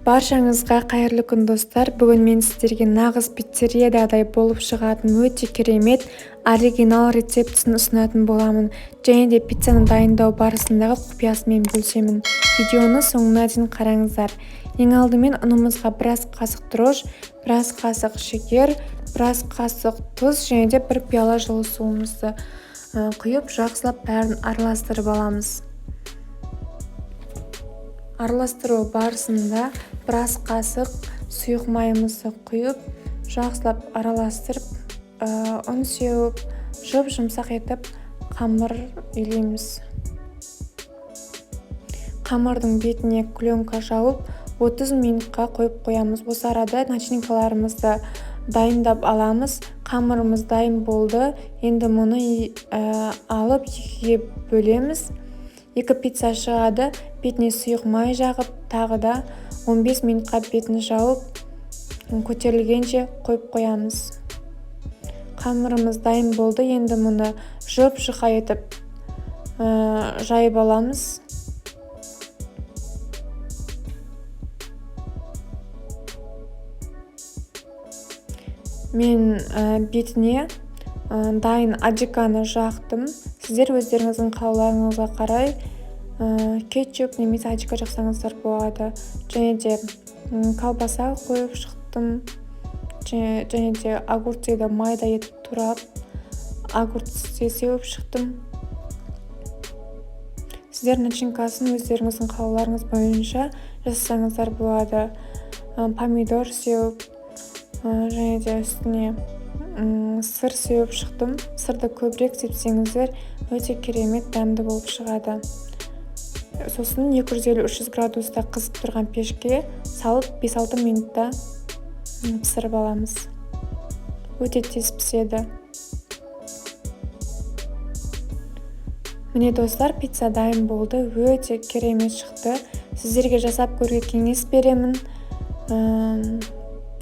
Баршаңызға қайырлы күн, достар! Бүгін мен сіздерге нағыз пиццериядағыдай болып шығатын өте керемет оригинал рецептісін ұсынатын боламын және де пиццаны дайындау барысындағы құпиясымен бөлісемін. Видеоны соңына дейін қараңыздар. Ең алдымен ұнымызға біраз қасық дрожж, біраз қасық шекер, біраз қасық тұз және де бір пиала жылы суымызды құйып, жақсылап бәрін араластырып аламыз. Араластыру барысында біраз қасық сұйық майымызды құйып, жақсылап араластырып, ұн сеуіп, жұп-жұмсақ етіп қамыр илейміз. Қамырдың бетіне пленка жауып, 30 минутқа қойып қоямыз. Осы арада начинкаларымызды дайындап аламыз. Қамырымыз дайын болды. Енді мұны алып екіге бөлеміз. Екі пицца шығады. Бетіне сұйық май жағып, тағы да 15 минутқа бетін жауып, көтерілгенше қойып қоямыз. Қамырымыз дайын болды. Енді мұны жұп-жұқа етіп жайып аламыз. Мен бетіне дайын аджиканы жақтым. Сіздер өздеріңіздің қалауларыңызға қарай кетчуп немесе аджика жақсаңыздар болады. Және де колбаса қойып шықтым. Және де огурцияды майда етіп турап, огурцы сеуіп шықтым. Сіздер начинкасын өздеріңіздің қалауларыңыз бойынша жасасаңыздар болады. Помидор сеуіп, және де үстіне сыр сеуіп шықтым. Сырды көбірек сепсеңіздер, өте керемет дәмді болып шығады. Сосын 250-300 градуста қызып тұрған пешке салып, 5-6 минутта пісіріп аламыз. Өте тез піседі. Міне, достар, пицца дайын болды. Өте керемет шықты. Сіздерге жасап көруге кеңес беремін.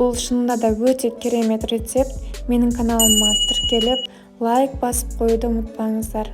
Бұл шынында да өте керемет рецепт. Менің каналыма тіркеліп, лайк басып қоюды ұмытпаңыздар.